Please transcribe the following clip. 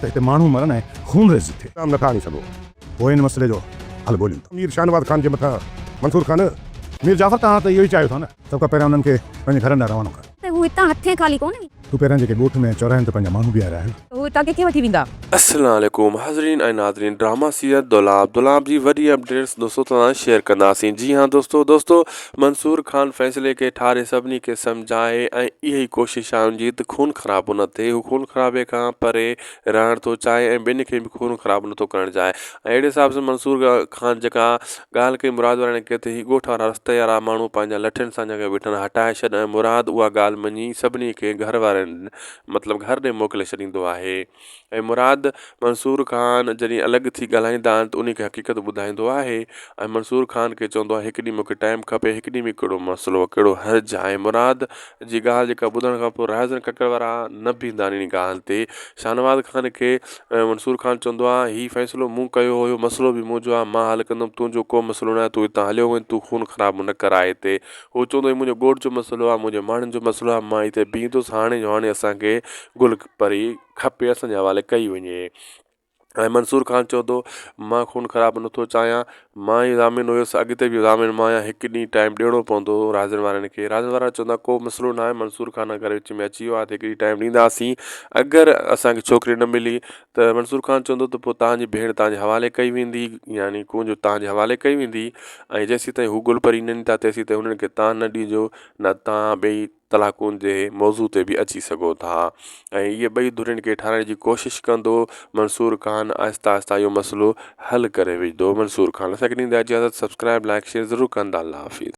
ته هتي ماڻهو مرن ۽ خونريزي ٿئي. نام نٿا آڻي سگهو. پوء ان مسئلي جو حل ڳوليون ٿا. مير شاهنواز خان جي مٿان منصور خان. مير جعفر توهان ته اهو ئي چاهيو ٿا نه؟ سڀ کان پهريان انهن کي پنهنجي گهرن ڏانهن روانو ڪر. ته هو هتان هٿين خالي ڪونه ويندا. تون پهريان جيڪي ڳوٺ ۾ ۽ چوراهن تي پنهنجا ماڻهو بيهاريا آهن. ته هو هتان ڪنهن کي وٺي ويندا؟ السلام عليڪم حاضرين ۽ ناظرين ڊراما سيريل دولاب دولاب جي وڏي اپڊيٽس دوستو توهان سان شيئر ڪنداسين جي ها دوستو دوستو منصور خان فيصلي کي ٺاري سڀني کي سمجهائي ۽ اها ئي ڪوشش آهي ان جي ته خون خرابو نه ٿئي هو خون خرابي کان پري رهڻ ٿو چاهي ۽ ٻين کي به خون خرابو نٿو ڪرڻ چاهي ۽ اهڙي حساب سان منصور خان جيڪا ڳالهه ڪئي مراد وارن کي ته هي ڳوٺ وارا رستي وارا ماڻهو پنهنجا لٺين سان جيڪي بيٺل هٽائي ڇڏ ۽ مراد اها ڳالهه مڃي سڀني کي گهر وارن مطلب گهر ڏي موڪلي ڇڏيندو آهي ۽ مراد منصور خان جڏهن الڳ ٿي ڳالهائيندا آهن ته انهي کي حقيقت ٻڌائيندو آهي ۽ منصور خان کي چوندو آهي هڪ ڏينهن مونکي ٽائيم کپي هڪ ڏينهن ۾ ڪهڙو مسئلو ڪهڙو حرج آهي مراد جي ڳالهه جيڪا ٻڌڻ کان پوء رائزن ڪڪڙ وارا نه بيهندا آهن انهي ڳالهه تي شاهنواز خان کي منصور خان چوندو آهي هي فيصلو مون ڪيو هيو مسئلو به منهنجو آهي مان حل ڪندم تنهنجو ڪو مسئلو ناهي تون هتان هليو وڃ تون خون خرابو نه ڪراء هتي هو چوندو هي منهنجو ڳوٺ جو مسئلو آهي منهنجي ماڻهن جو مسئلو آهي مان هتي بيهندس هاڻي جو هاڻي اسان کي گل پري کپي اسان جي حوالي ڪئي وڃي ۽ منصور خان چوندو مان خون خراب نٿو چاهيان مان ئي ضامن هيس اڳتي به ضامن مان آهيان هڪ ڏينهن ٽائيم ڏيڻو پوندو رازن وارن کي رازن وارا چوندا ڪو مسئلو ناهي منصور خان اگر وچ ۾ اچي ويو آهي ته هڪ ڏينهن ٽائيم ڏينداسين اگر اسان کي ڇوڪري نه ملي ته منصور خان چوندو ته پوء توهان جي ڀيڻ توهان جي حوالي ڪئي ويندي يعني ڪونج توهان جي حوالي ڪئي ويندي ۽ جيسين تائين هو گل پري نه ڏيندا تيسين تائين هنن کي توهان نه ڏجو نه توهان ٻئي طلاقن جي موضوع تي به اچي سگهو ٿا ۽ اهي ٻئي ڌرين کي ٺاهڻ جي ڪوشش ڪندو منصور خان آهستي آهستي اهو مسئلو حل ڪري وجهندو منصور خان اسان کي ڏيندا اجازت سبسڪرائب لائڪ شيئر ضرور ڪندا الله حافظ.